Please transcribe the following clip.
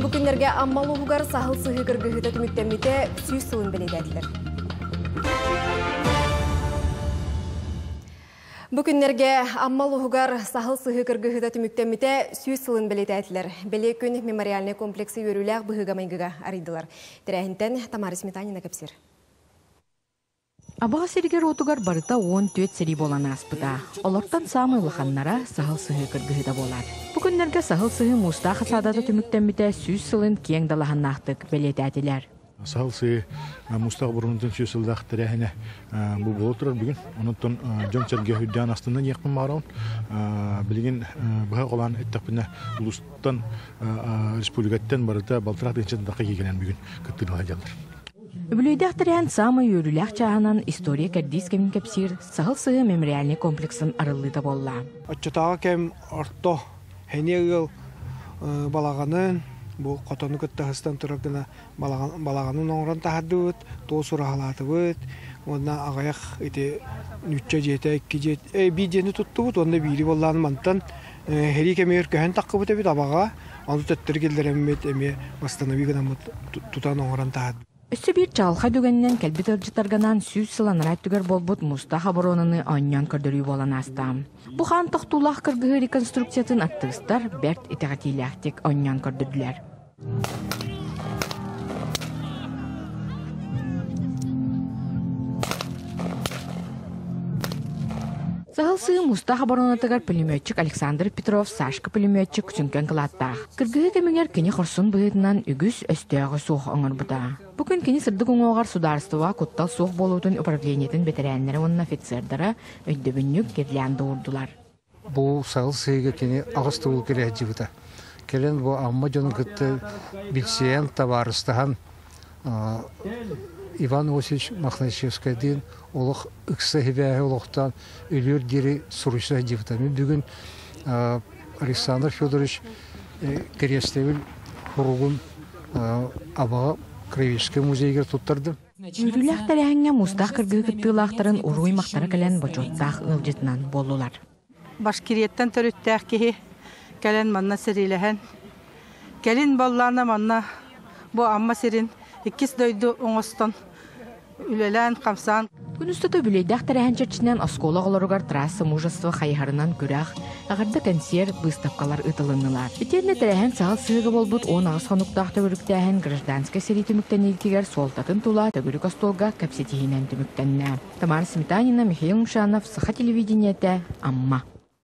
Бу күннэргэ Амма улууһугар саһыл сыһыы кыргыһыыта түмүктэммитэ 100 сылын бэлиэтээтилэр. Бу күннэргэ Амма улууһугар саһыл сыһыы кыргыһыыта түмүктэммитэ 100 сылын бэлиэтээтилэр. Бэлиэ күн мемориальнай комплексы үөрүүлээх быһыыга-майгыга арыйдылар. Тэрээһинтэн Тамара Сметанина кэпсиир. Абаҕа сиригэр-уотугар барыта 14 сэрии буолан ааспыта. Олортон саамай улаханнара Саһыл Сыһыы кыргыһыыта буолар. Бу күннэргэ Саһыл Сыһыы муустаах осадата түмүктэммитэ 100 сылын киэҥ далаһаннаахтык бэлиэтээтилэр. Саһыл Сыһыы муустаах оборонатын 100 сыллаах тэрээһинэ бу буола турар бүгүн. Онон дьон-сэргэ үрдээн астына диэхпин баҕарабын. Билигин быһа холоон эттэхпинэ улуустан, республикаттан барыта балтараа тыһыынча тахха киһи кэлэн бүгүн кыттыыны сылдьаллар. Үбүлүөйдээх тэрээһин саамай үөрүүлээх чааһынан история кэрдиис кэмин кэпсиир Саһыл Сыһыы мемориальнай комплексын арыллыыта буолла. Оччотооҕу кэм орто сэниэ ыал балаҕанын, бу хотону кытта сыстан турар гына балаҕанын оҥорон таһаардыбыт, туос ураһалаатыбыт уонна аҕыйах ити нуучча дьиэтэ икки дьиэ биир дьиэни туттубут уонна биири буоллаан мантан сэрии кэмигэр көһөн таххыбыт эбит Абаҕа, ону төттөрү киллэрэммит эмиэ восстанови гынаммыт тутан оҥорон таһаардыбыт. Өссө биир чаҕылхай түгэнинэн кэлбит ыалдьыттарга 100 сыл анараа өттүгэр буолбут муустаах оборонаны оонньоон көрдөрүү буолан ааста. Бу хаан тохтуулаах кыргыһыы реконструкциятын артыыстар бэрт итэҕэтиилээхтик оонньоон көрдөрдүлэр. Саһыл сыы муустаах оборонатыгар пулеметчик Александр Петров Сашка пулеметчик сүҥкэн кылааттаах. Кыргыһыы кэмигэр кини хорсун быһыытынан үгүс өстөөҕү суох оҥорбута. Бу күн кини сырдык уҥуоҕар судаарыстыба куттал суох буолуутун управлениетын бэтэрээннэрэ уонна офицердара өйдөбүнньүк гирлянда уурдулар. Бу саһыл сыыга кини аҕыс төгүл кэлэ сылдьыбыта. Кэлэн бу Амма дьонун кытта билсиһэн, табаарыстаһан Иван Осич Мохначевскайдыын олох ыкса сибээһи олохтоон өлүөр диэри суруйса сылдьыбыта. Мин бүгүн Александр Федорович Кириэстэбил суругун Абаҕа краеведческай музейыгар туттардым. Үөрүүлээх тэрээһиҥҥэ муустаах кыргыһыы кыттыылаахтарын уруй махтара кэлэн бочуоттаах ыалдьытынан буоллулар. Башкирияттан төрүттээх киһи кэлэн манна сэриилэһэн, кэлин боллаана манна бу Амма сирин иккис дойду оҥостон үлэлээн-хамсаан. Күн устата үбүлүөйдээх тэрээһин чэрчитинэн оскуола оҕолоругар трасса мужества хайыһарынан күрэх, эҕэрдэ кэнсиэр, быыстапкалар ыытылыннылар. Итиэннэ тэрээһин саһыл сыһыыга буолбут 18 хонуктаах төгүрүктээһин гражданскай сэрии түмүктэниитигэр суолтатын тула төгүрүк остуолга кэпсэтиһиинэн түмүктэннэ. Тамара Сметанина, Михаил Мшанов, Саха телевидениетэ, Амма.